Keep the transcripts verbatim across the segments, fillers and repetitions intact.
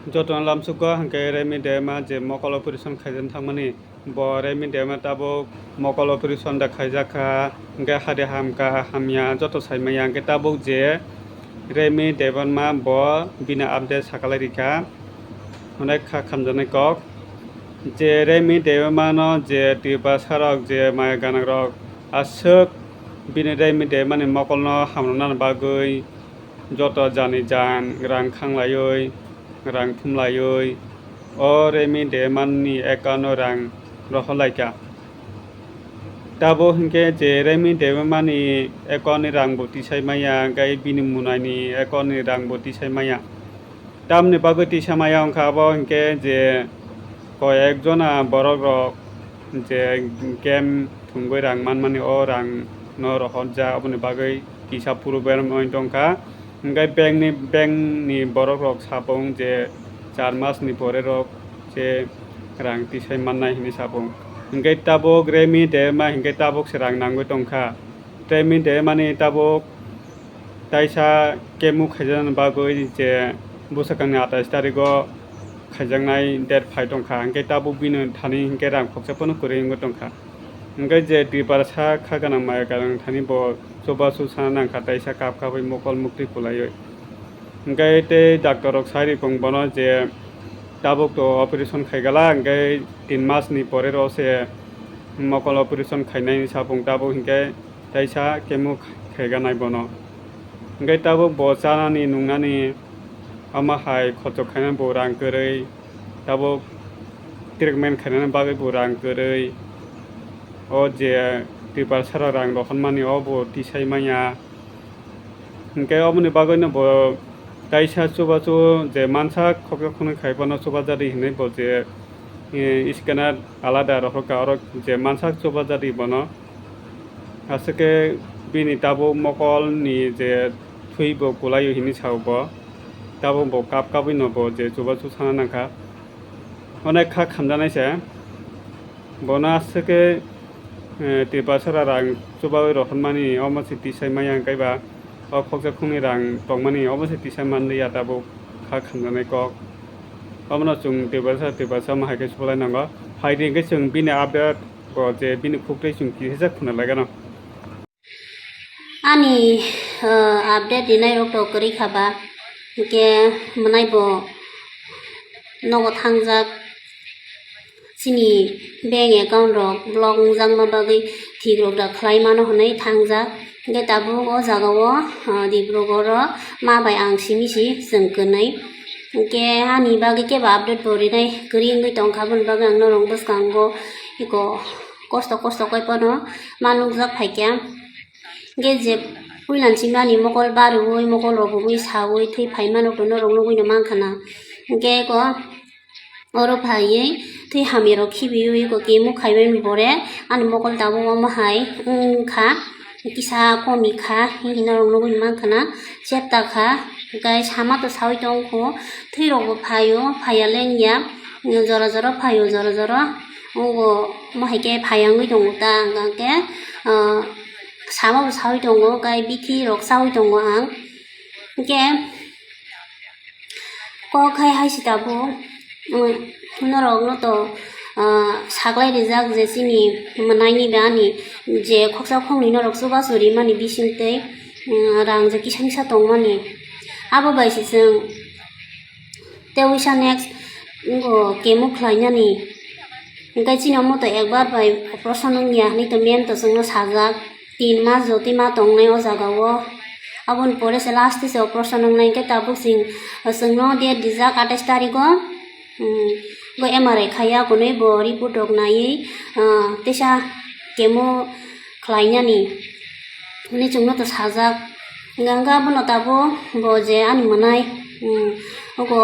Jotono lamsugo hwnkhe Remi Debbarma je mokol operation khaijak thangmani, bo Remi Debbarma tabuk mokol operation da khaijak kha, hwnkhe hade hamkha hamya joto saimaya, hwnkhe tabuk je Remi Debbarma bo bini update sakalai rikha, onek kha khamjaknai kok. Je Remi Debbarma no je Tiprasa rok je maya ganang rok aswk bini Remi Debbarma ni mokol no hamrwna bagwi joto jani jan rang khanglaiwi, rang thumlaiwi, o Remi Debbarma ni account o rang rohorlaikha. Tabuk hinkhe je Remi Debbarma ni account ni rang bo tisai maya, hwnkhe bini munai ni account ni rang bo tisai maya. Tamni bagwi tisa maya wngkha abo hinkhe je koyek jona borok rok je game thwngwi rang manmani o rang no rohorjak, oboni bagwi kisa problem wng tongkha. Hinkhe bank ni, bank ni borok rok sapung je char mas ni pore rok je rang tisai mannai hinwi sapung. Hinkhe tabuk Remi Debbarma hinkhe tabuk se rang nangwi tongkha. Remi Debbarma ni tabuk taisa kemo khaijaknani bagwi je bwsakangni atais tarigo khaijaknai date phai tongkha, hinkhe tabuk bini thani hinkhe rang khoksa phano kwrwi wngwi tongkha. Hinkhe je Tiprasa kha gwnang maya gwnang thani bo chubachu sana nangkha taisa kap kapwi mokol muktwi kwlaiwi. Hinkhe tei doctor rok sai rikong bono je tabuk to operation khaigala, hinkhe tin mas ni pore ro se mokol operation khainai sapung tabuk hinkhe taisa kemo khaiganai bono. Hinkhe tabuk bo chanani nungnani omo hai khorchok khainani bo rang kwrwi, tabuk treatment khainani bagwi bo rang kwrwi. O je Tiprasa rok rang rohormani o bo tisai manya. Hinkhe oboni bagwino bo kaisa chubachu je mansa khoksa khunui khai bono chubajadi hinwi bo je, eh, scanner alada rohorkha, oro je mansa chubajadi bono. Aswk khe bini tabuk mokolni je thwi bo kwlaio hinwi sao bo. Tabuk bo kap kapwino bo je chubachu sana nangkha. Onek kha khamjaknai se. Bono aswk khe, eh, Tiprasa rang chubawi rohormani omo se tisai maya, hwnkhe ba o khoksa khungni rang tongmani omo se tisai manliya tabuk kha khamjaknai kok. Omono chwng Tiprasa, Tiprasa omo hai khe chubalai nango. Phaidi hwnkhe chwng bini update bo je bini khuk tei chwng kisa khuna lai gano. Ani, uh, update rinai rok to kwrwi kha ba, hwnkhe mwnai bo nogo thangjak, chini bank account rok block wngjakma bagwi thik rok da khlai mano hwnwi thangjak, hwnkhe tabuk o jaga o, uh, Dibrugarh o ma bai ang simi si chwng kwnwi, hwnkhe ani bagwi kebo update bo rinai kwrwi wngwi tongkha, aboni bagwi ang norok bwskango eko kosto kosto khe phano ma nukjak phaikha. Hwnkhe je puila ni simi ani mokol bariwi, mokol rok bumwi sawi thwi phaima norok nugwino mankha na. Hwnkhe eko oro phaiwi thwi hamya rok khibiwi eko kemo khaiwi pore ani mokol tabuk omo hai wngkha, kisa komi kha hinwi norok nugwino mankha na, chepta kha, hwnkhe sama to sawi tongkho, thwi rok bo phaio, phaiya lengya, jora jora phaio, jora jora. Obo omo hai khe phaiya wngwi tongo ta, hwnkhe, ah, sama bo sawi tongo, tei bithi rok sawi tongo ang. Hwnkhe kok hai hai se tabuk, um, norok no to, ah, saklai rijak je chini mwnai ni ba ani je khoksa khoknwi norok chubachu rimani bising tei, um, rang je kisa misa tongmani. Abo bai se chwng tei wngsa next wngkha kemo khlainani. Hwnkhe chini omo to ekbar bai operation wngya hinwi to ma'am to chwngno sajak, tin mas jotoi ma tongnai o jaga o. Aboni pore se last se operation wngnai, hwnkhe tabuk chwng, chwngno date rijak atais tarikh o, hmm, bo M R I khaiya, kunui bo report rok naiwi, ah, teisa kemo khlainani hinwi chwngno to sajak. Hwnkhe abono tabuk bo je ani mwnai, hmm, oko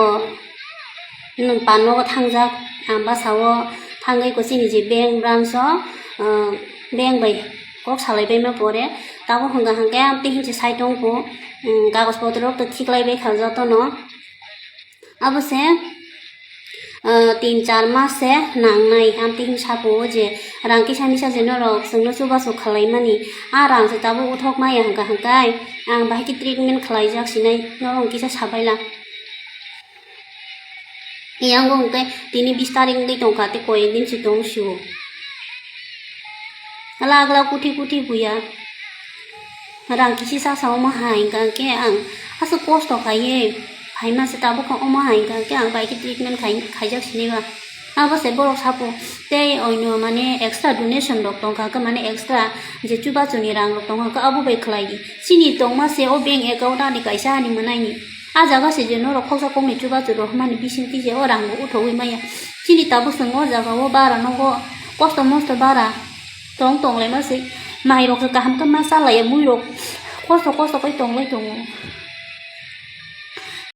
Nwng pan nogo thangjak, ang bwsao thangwi chini je bank branch o, ah, bank bai kok salai baima pore, tabuk hwnka hwnkhe ang tei hinse sai tongkho, um, kagoj potro rok to khiklai bai kha jotono. Abo se, ah, tin char mas se nangnai, ang tei hinsa kho je rang kisa misa je norok chwngno chubachu khlai mani, a rang se tabuk uthok maya hwnka hwnkhe ang bahai khe treatment khlaijak sinai, norok kisa sabaila. Yango hwnkhe tini bis tarik wngwi tongkha, tei koyek din se tong sio. Lak lak kuthi kuthi buya. Rang kisi sasa omo hai hwnkha khe ang aswk kosto khaiwi phaima se, tabuk khe omo hai hwnkha khe ang bai khe treatment khai-, khaijak siniba. Abo se borok sapo tei oino mane extra donation rok tongkha khe, mane extra je chubachuni rang rok tongkha khe abo bai khlai di. Chini tongma se o bank account ani kaisa ani mwnaini. A jaga se je norok khoksa koknwi chubachu rw hwnmani bisingtwi je o rang bo uthoui maya. Chini tabuk chwng o jaga o bara nogo kosto mosto bara tong tong laima se. Mai rok se kaham khe ma cha laiya, mui rok kosto kosto khe tong lai tongo.